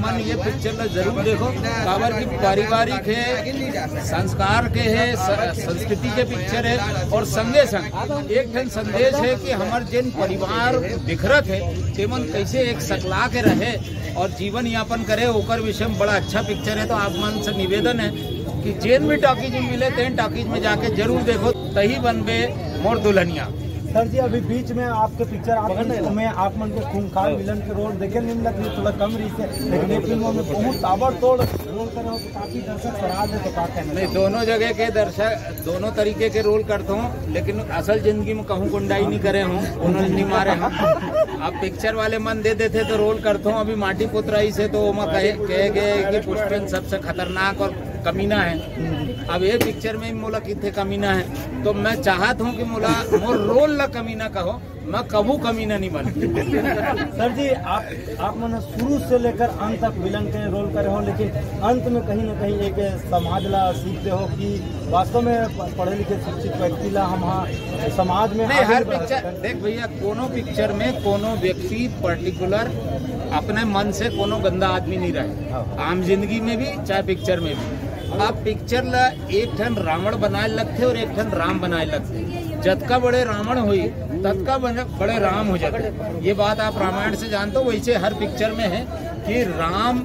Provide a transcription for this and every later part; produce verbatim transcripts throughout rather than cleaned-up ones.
मन ये पिक्चर ला जरूर देखो, काबर की पारिवारिक है, संस्कार के है, स-, संस्कृति के पिक्चर है, और संगे संग एक ठन संदेश है कि हमर जेन परिवार बिखरत है, तेमन कैसे एक सकला के रहे और जीवन यापन करे, ओकर विषय में बड़ा अच्छा पिक्चर है। तो आप मन से निवेदन है कि जेन भी टॉकीज में मिले, तेन टॉकीज में जाके जरूर देखो, तही बनबे मोर दुल्हनिया। सर जी, अभी बीच में आपके पिक्चर आप में आप मन के खूंखार विलन के रोल देखे नहीं मिलत, ये थोड़ा कम रही से, लेकिन ये फिल्म में बहुत ताबड़तोड़ रोल करे हो, तो काफी दर्शक सराहत है, तो का कहना नहीं, चाहोगे? दोनों जगह के दर्शक दोनों तरीके के रोल करता हूँ, लेकिन असल जिंदगी में कहूँ गुंडाई नहीं करे हूँ, उन्होंने नहीं मारे हूँ। अब पिक्चर वाले मन दे देते तो रोल करता हूँ। अभी माटी पुतराई से तो ओमा कहे, कहे गए कि पुष्पन सबसे खतरनाक और कमीना है। अब ये पिक्चर में मोला किथे कमीना है, तो मैं चाहत हूँ कि मोला मोर रोल ला कमीना कहो, मैं कभू कमीना नहीं बन। सर जी, आप आप मन शुरू से लेकर अंत तक विलन के रोल करे हो, लेकिन अंत में कहीं ना कहीं एक समाज ला सीखते हो कि वास्तव में प-, पढ़े लिखे शिक्षित व्यक्ति ला हम हाँ समाज में नहीं, आगे हर बढ़ा पिक्चर सकते हैं। देख भैया, कोनो पिक्चर में कोनो व्यक्ति पर्टिकुलर अपने मन से कोनो गंदा आदमी नहीं रहे, हाँ। आम जिंदगी में भी चाहे पिक्चर में भी। आप पिक्चर ला एक ठन रावण बनाए लगथे और एक ठन राम बनाए लगथे। जतका बड़े रावण होई, ततका बड़े, बड़े राम हो जाते। ये बात आप रामायण से जानते हो। वैसे हर पिक्चर में है कि राम,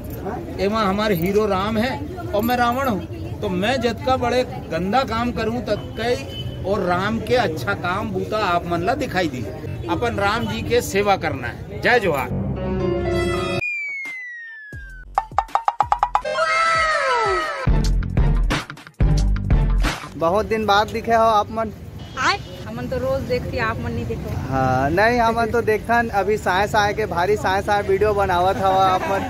एमा हमारे हीरो राम है और मैं रावण हूँ, तो मैं जतका बड़े गंदा काम करूँ, ततका ही और राम के अच्छा काम बूता आप मन ला दिखाई दी। अपन राम जी के सेवा करना है। जय जोहार। बहुत दिन बाद दिखे हो आप मन। हमन तो रोज देखती, आप मन नहीं देखो। हाँ, नहीं, हमन तो देखथन, अभी साय साय के भारी साय साय वीडियो बनावत हवा आप मन।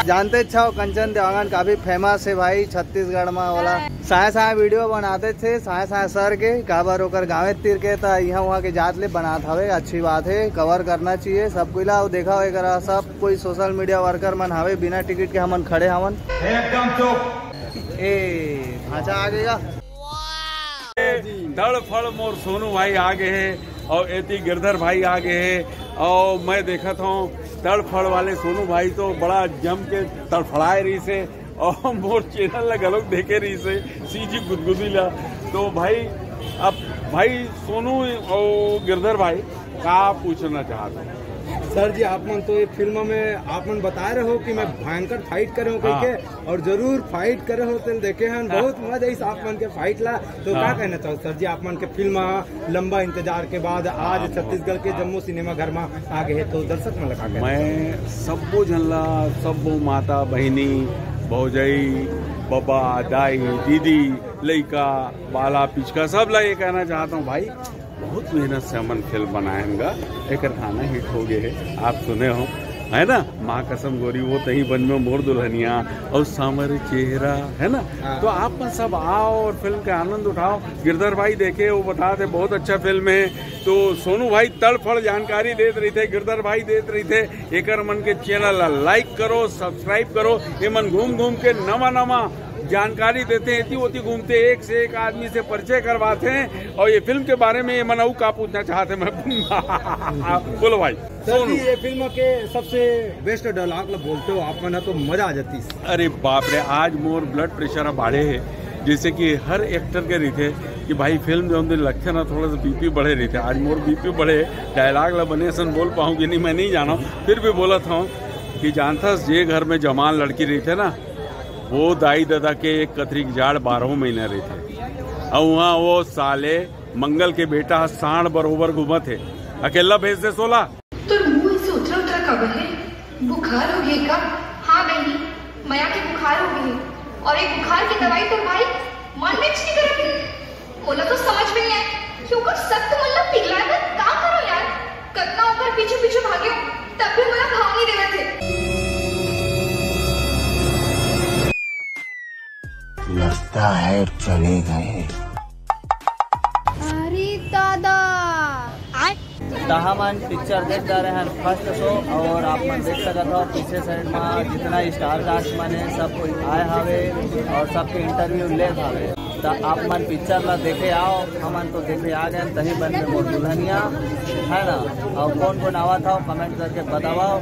जानते छो, कंचन देवांगन काफी फेमस है भाई छत्तीसगढ़ में वाला। साय साय वीडियो बनाते थे, साय साय सर के, काबर ओकर गाँवे तीर के, त इहाँ उहाँ के जात ले बनात हवे, अच्छी बात है, कवर करना चाहिए सब कोई ला। अउ देखा हो, एकरा सब कोई सोशल मीडिया वर्कर मन हवे, बिना टिकट के हमन खड़े हवन। एकदम चुप। ए, भांचा आ गया। तड़फड़ मोर सोनू भाई आ गए हैं और एती गिरधर भाई आ गए हैं और मैं देखत हूँ तड़फड़ वाले सोनू भाई तो बड़ा जम के तड़फड़ाए रही से और मोर चैनल ला घलोक देखे रही से सीजी गुदगुदी ला। तो भाई, अब भाई सोनू और गिरधर भाई का पूछना चाहते हैं? सर जी, आप मन तो ये फिल्म में आप मन बता रहे हो कि मैं भयंकर फाइट करे हूँ हाँ। कह के, और जरूर फाइट करे हो तेल देखे हन, हाँ। बहुत मजा इस आप मन के फाइट ला। तो हाँ। क्या कहना चाहो सर जी, आप मन के फिल्म लंबा इंतजार के बाद आज हाँ, छत्तीसगढ़ के हाँ। जम्मू सिनेमा घर में आ गए, तो दर्शक मन ला का कहना चाहो? मैं सब्बो झन ला, सब्बो माता बहिनी, भौजई, बबा, दाई, दीदी, लइका, बाला, पिचका, सब ला ये कहना चाहता हूँ भाई, बहुत मेहनत से हमन फिल्म बनाए हन गा, एकर गाना हिट हो गए है, आप सुने हो, है ना? माँ कसम गोरी वो तही बन में मोर दुल्हनिया और सामर चेहरा, है ना? हाँ। तो आप मन सब आओ और फिल्म का आनंद उठाओ। गिरधर भाई देखे, वो बता दे बहुत अच्छा फिल्म है। तो सोनू भाई तड़फड़ जानकारी देत रही थे, गिरधर भाई देत रही थे, एकर मन के चैनल ला लाइक करो, सब्सक्राइब करो। ये मन घूम घूम के नवा नवा जानकारी देते हैं, एती ओती घूमते, एक से एक आदमी से परिचय करवाते हैं और ये फिल्म के बारे में ये मन अऊ का पूछना चाहते हैं, मैं बोलो भाई। सर जी, ये फिल्म के सबसे बेस्ट डायलॉग ला बोलते हो आप मन तो मजा आ जाती। अरे बाप रे, आज मोर ब्लड प्रेशर अब बाढ़े है, जैसे कि हर एक्टर के रहिथे कि भाई फिल्म जौन दिन लगथे ना थोड़ा सा बीपी बढ़े रहिथे, आज मोर बीपी बढ़े, डायलॉग ला बने असन बोल पाऊँ कि नहीं मैं नहीं जानव, फिर भी बोलत हूँ कि जानथस जे घर में जवान लड़की रहिथे ना, वो दाई ददा के एक कथरी के जाड़ बारहों महीना रहिथे। अउ वहाँ वो साले मंगल के बेटा ह सांड बरोबर घूमत हे, अकेला भेज दे सोला। तोर मुंह ऐसे उतरा उतरा काबर है? बुखार हो गया का? हाँ बहनी, मया के बुखार हो गई है और एक बुखार की दवाई तो भाई मन में नहीं करत है। मोला तो समझ में नहीं आए कि ओकर सख्त मन ला पिघलाए बर का करो यार। कतना ओकर पीछे पीछे भागे हो, तब भी मोला भाव नहीं देवत है। लगता है चले गए। अरे दादा। त हमन पिक्चर देख जा रहे हैं फर्स्ट शो और आप मन देख सकत हो पीछे साइड में जितना स्टार कास्ट मन है सब कोई आए हवे और सबके इंटरव्यू लेत हवे। त आप मन पिक्चर ला देखे आओ, हमन तो देखे आ गए तही बन में मोर दुल्हनिया है ना। और कौन कौन आवा था कमेंट करके बताओ।